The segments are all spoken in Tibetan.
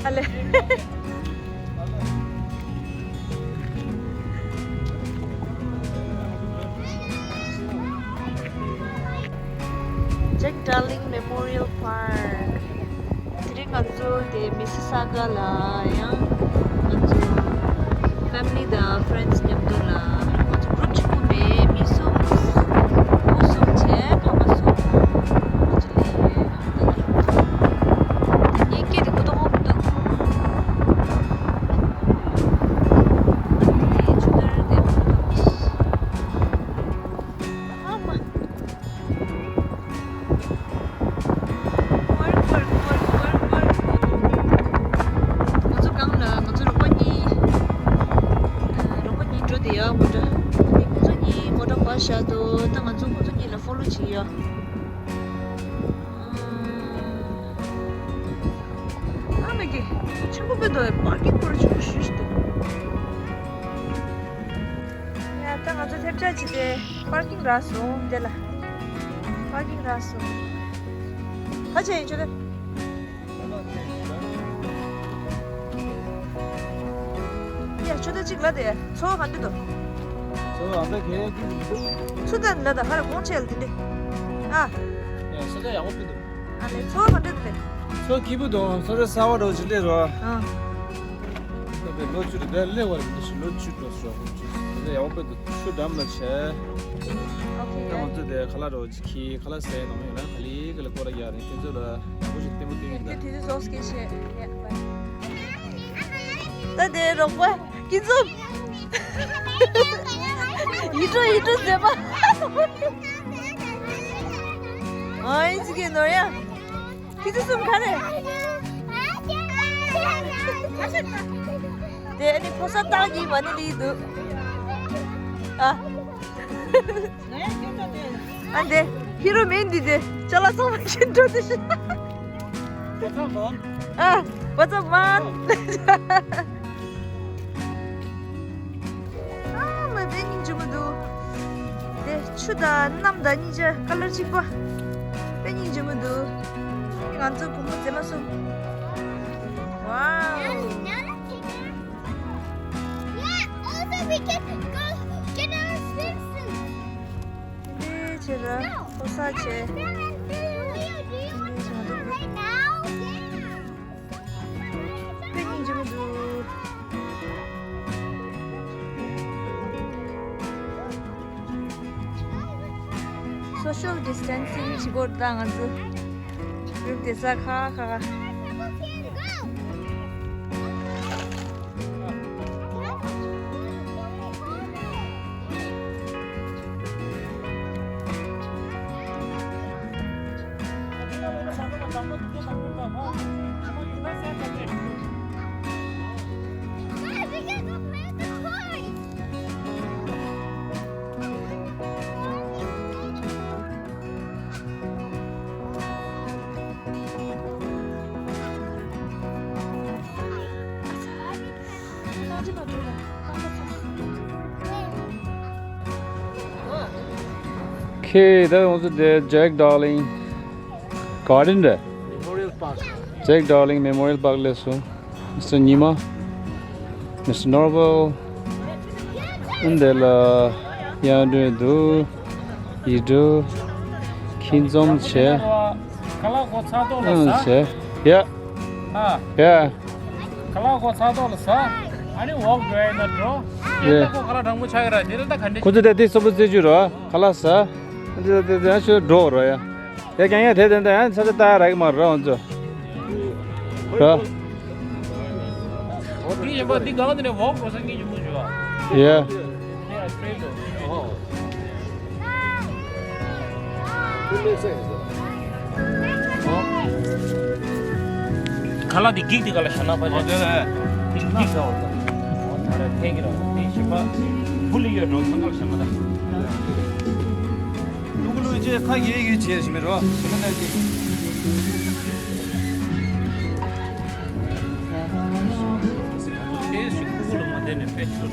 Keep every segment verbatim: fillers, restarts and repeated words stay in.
ཨ་ལེ། Jack Darling Memorial Park། དེ་རིང་ང་ཚོ་དེ་མི་སི་ས་ག་ལ་ཡང་ང་ཚོ་family་དང་friends་མཉམ་དུ་ལ་ང་ཚོ་group་གཅིག་པུ་མེད། མི་གསུམ། བུ་གསུམ་བྱས་ཕ་མ་གསུམ་ང་ཚོ་སླེབས་ཡོད། དེ་ནས་སྐད་དེ་གོ་ཐོག་འོག་ཏུ། དེ་ནས་ཆུ་དར་དེ་གོ་ཐོག་མི་ཤེས། ཨ་མ། ང་ཚོ་སྒང་ལ་ང་ཚོ་རོགས་པ་གཉིས། རོགས་པ་གཉིས་འགྲོ་དེ་ཡ་མོ་ཊ། ཁོ་ཚོ་གཉིས་མོ་ཊ་བ་བཞག་འདུག་ད་ང་ཚོ་ཁོ་ཚོ་གཉིས་ལ་ཕོ་ལོ་བྱེད་ཡ། ཨ་མ་གི་ཆེན་པོ་དཔེ་འདུག་པར་ཀིང་སྐོར་ཆེན་པོ་ཞེ་ཞིག་འདུག་ཡ་ད་ང་ཚོ་སླེབས་བྱ་བྱེད་དེ་པར་ཀིང་རག་སོང་དེ་ལ། པར་ཀིང་རག་སོང་། ཁ་ཆེ་ཡིན་ཆོ་དེ། ཡ་ཆོ་དེ་གཅིག་ལ་དེ་ཚོ་ག་འདྲ་འདུག་ཚོ་ཨ་མ་གི་ཚོ་དང་ལ་དང་ཧ་ར་གོང་ཆེ་ལ་དེ་འདྲ། ཨ། ཡ་ས་ཆ་ཡག་པོ་འདུག་ཨ་ལེ་ཚོ་ག་འདྲ་འདུག་ལེ། ཚོ་སྐྱིད་པོ་འདུག་ཚོ་རེ་གསར་པ་འདྲ་ཅིག་སླེབས་རོགས། ཨ། ད་དེ་ལོ་བཅུ་རེ་དེ་སླེབས་པ་རེད། འདི་ཞིག་ལོ་བཅུ་འགྲོ་སོང་། དེ་ཡག་པོ་འདུག་ཆུ་འགྲམ་ལ་བྱས། ཨོ་ཁེ། ད་ང་ཚོ་དེ་ཁ་ལག་འདྲ་ཅིག་ཁྱེར། ཁ་ལག་ཟས་ནང་ཡོད་ན་ག་ལེ་ག་ལེ་སྐོར་ར་རྒྱག་རེད། ཁྱེད་ཚོ་ལ་ཡག་པོ་ཞིག་ལྟད་མོ་སྟོན་གྱི་ཡིན་ད། ད་དེ་རོགས་པ་སྐྱིད་འཛོམས། ཡིད་འཕྲོག་ཡིད་འཕྲོག་མཛད་པ། ཨ་ཡིན་ཅིག་གི་ནོར་ཡ། ཁྱེད་ཚོ་གསུམ་ག་རེ། དེ་ཨ་ནི་ཕོ་གསར་སྟག་གི་མ་ཎི་ལི་འདུག་ཨ། ཨ་འདི་ཧི་རོ་མིན་འདི་དེ་ཅ་ལག་ཚང་མ་ཁྱེར་འགྲོ་དེ་ཤི། What's up, man? ཨ་མ་དཔེ་སྙིང་རྗེ་མོ་འདུག་དེ་ཆུ་དང་གནམ་དང་གཉིས་ཆ་ཀ་ལར་གཅིག་པ། དཔེ་སྙིང་རྗེ་མོ་འདུག་ང་ཚོ་བུ་མོ་མཛེས་མ་གསུམ། Wow. Yeah, also we can go get our swimsuits. དེ་ཆེ་ར་ཕོ་ས་ཆེ། Right now? Yeah. དཔེ་སྙིང་རྗེ་མོ་འདུག Social distancing་བྱེད་དགོས་ད་ང་ཚོ། group་དེ་ས་ཁ་ཁ་ཁ། Okay, ད་ང་ཚོ་དེ་Jack Darling Garden་རེད། Memorial Park. Jack Darling Memorial Park་སླེབས་སོང་། Mister Nyima, Mister Norval། ཨ་འདི་ལ་ཡང་འདྲེ་འདུག་ཡིད་འགྲོ། ཁྱིམ་ཚང་བྱས། ཁ་ལག་གོ་ཚ་ཏོག་ལ་ཨང་ཟ། བྱས། ཡ། ཨ། ཡ། ཁ་ལག་གོ་ཚ་ཏོག་ལ་ཟ། ཨ་ནི་walk་འགྲོ་ཡ་ན་འགྲོ། ཡ། ད་ཁོ་ཁ་ལག་གྲང་མོ་ཆགས་ཀྱི་ར་དེ་ལ་ད་ག་འདྲ། ཁོ་ཚོ་ད་དེ་སོབ་པོ་རྩེ་རྒྱུ་ར་ཁ་ལག་ཟ། ཨ་འདི་ད་དེ་ད་ཆོས་འགྲོ་ར་ཡ། ཡ་ཀྱང་ཡ་དེ་དེ་འདྲ་ཡང་ས་ཆ་ལྟ་རག་གི་མ་རེད་ང་ཚོ། ར། འདི་ཡིན་པ་འདི་གང་དེ་ནས་འོག་འགྲོ་ས་ངེས་ཀྱི་མོ་བྱོས་ཨ། ཡ། ཁ་ལག་འདི་འགྱིག་འདི་ག་ལ་བཞག་ན་ཕ་ཆེ། འདི་འགྱིག་འདྲ་བ་ད། ཐེངས་ཀྱི་ར་འདི་ཞིམ་པ། བུ་ལི་ཡོད་འགྲོ་ཚང་ཁ་ལ་བཞག་ན་ད། ལུ་གུ་ལུ་ཅེ་ཁ་གྱེས་གྱེས་བྱས་ཞིམ་མེད་རོ། ཞིམ་མེད་ད་ཅིག་ཨེ་ཞིག་ཁུ་ཁུ་ལ་མ་བསྡད་ནས་པེ་ཆུར།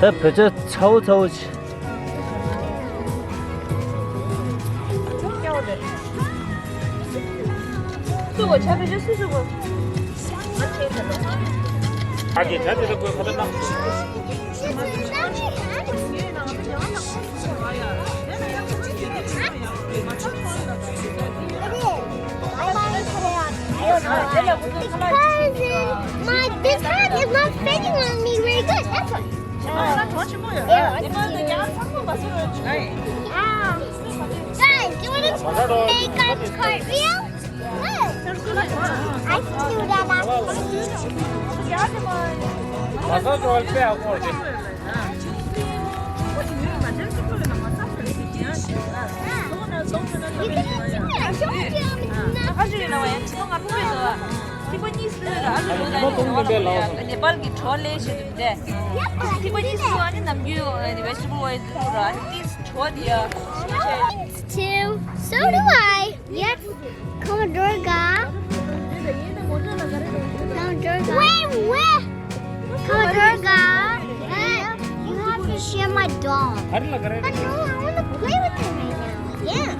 ད་བོད་ཇ་ཚ་བོ་ཚ་བོ་ཆེ། Because my, this hand is not fitting on me very good. That's why. Yeah. Guys, you want to make a cartwheel? Look. I can do that. ནེ་པཱལ་གྱི་གྲོ་ལས་ཞིག་འདུག་སྟེ། ཐིགས་པ་གཉིས་སུ་ཨ་ནི་ནམ་རྒྱུན་ཨ་ནི་vegetable oil འདུག་ར། ཨ་ནི་ཏིས་གྲོ་དེ་ཡ། Too. So do I. Yes. Come on, Durga. Come on, Durga. Wait, wait. Come on, Durga. Uh, you have to share my doll. But no, I want to play with it right now. Yeah.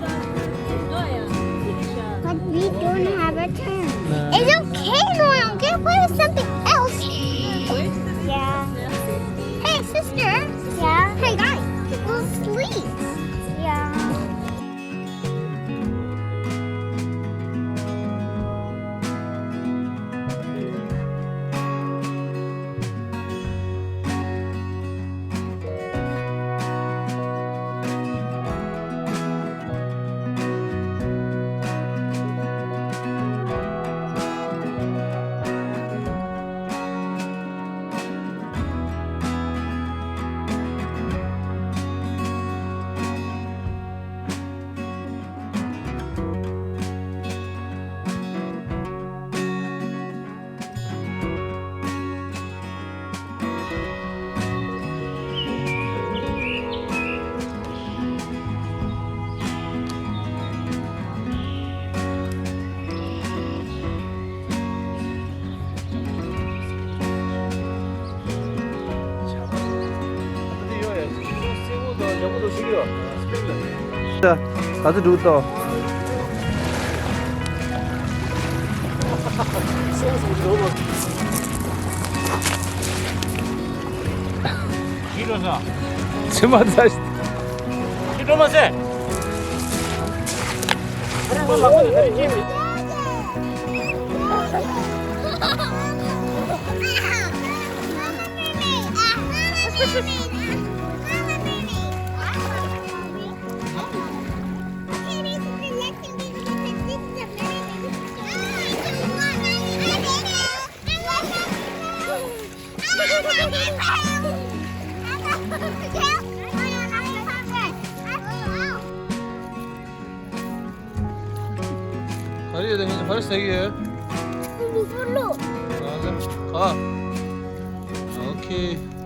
But we don't have a turn. It's okay, Noel. Get play with something else. Yeah. Hey, sister. Yeah. Hey, guys. Go sleep. Yeah. ག་ཚོད་འགྲོ་ཏོ། ཚེ་མ་ཚ། ཁྱི་འགྲོ་མ་ཟེར། ག་རེ་ཡོད་དེ། ངས་ཕར་ཟ་གི་ཡོད། ཨོ་ཁེ།